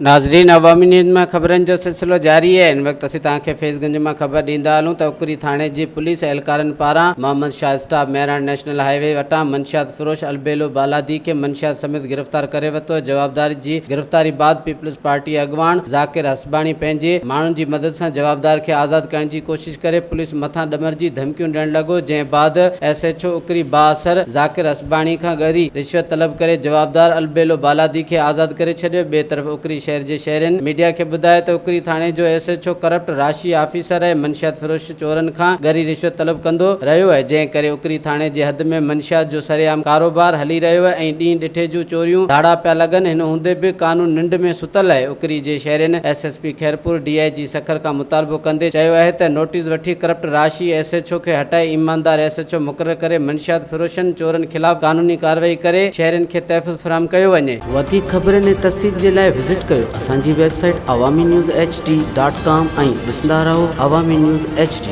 ناظرين عوامي نيوز مان خبرن جو سلسلو جاري آهي هن وقت اسين توهان کي فيض گنج مان خبر ڏيندا هلون ته اڪري ٿاڻي جي پوليس اهلڪارن پاران Muhammad Shah stop Mehran national highway وٽان منشيات فروش البيلو بالادي کي منشيات سميت گرفتار ڪري ورتو جوابدار جي گرفتاري بعد پيپلز پارٽي اڳواڻ ذاڪر حسباڻي پنهنجي ماڻهن جي مدد سان جوابدار کي آزاد ڪرڻ جي ڪوشش ڪري پوليس مٿان ڏمرجي ڌمڪيون ڏيڻ لڳو، جنهن بعد ايس ايڇ او اڪري بااثر ذاڪر حسباڻي کان ڳري رشوت طلب ڪري جوابدار البيلو بالادي کي آزاد ڪري ڇڏيو، ٻئي طرف اڪري شهر جي شهرين ميڊيا کي ٻڌايو ته اڪري ٿاڻي جو ايس ايڇ او ڪرپٽ راشي آفيسر ۽ منشيات فروش چورن کان ڳري رشوت طلب ڪندو رهيو آهي، جنهن ڪري اڪري ٿاڻي جي حد ۾ منشيات جو سرعام ڪاروبار هلي رهيو آهي ۽ ڏينهن ڏٺي جون چوريون ڌاڙا پيا لڳن، هن هوندي به قانون ننڊ ۾ ستل آهي، اڪري جي شهرين S S P Khairpur, D I جي سکر کان مطالبو ڪندي چيو آهي ته نوٽيس وٺي ڪرپٽ راشي ايس ايڇ او کي هٽائي ايماندار ايس ايڇ او مقرر ڪري منشيات فروشن چورن خلاف قانوني ڪارروائي ڪري شهرين کي تحفظ فراهم ڪيو وڃي. وڌيڪ خبرن ۽ تفصيل جي لاء وزٽ ڪيو اسان جي website Awami news H D dot com ۽ ڏسندا رهو عوامي نيوز ايڇ ڊي.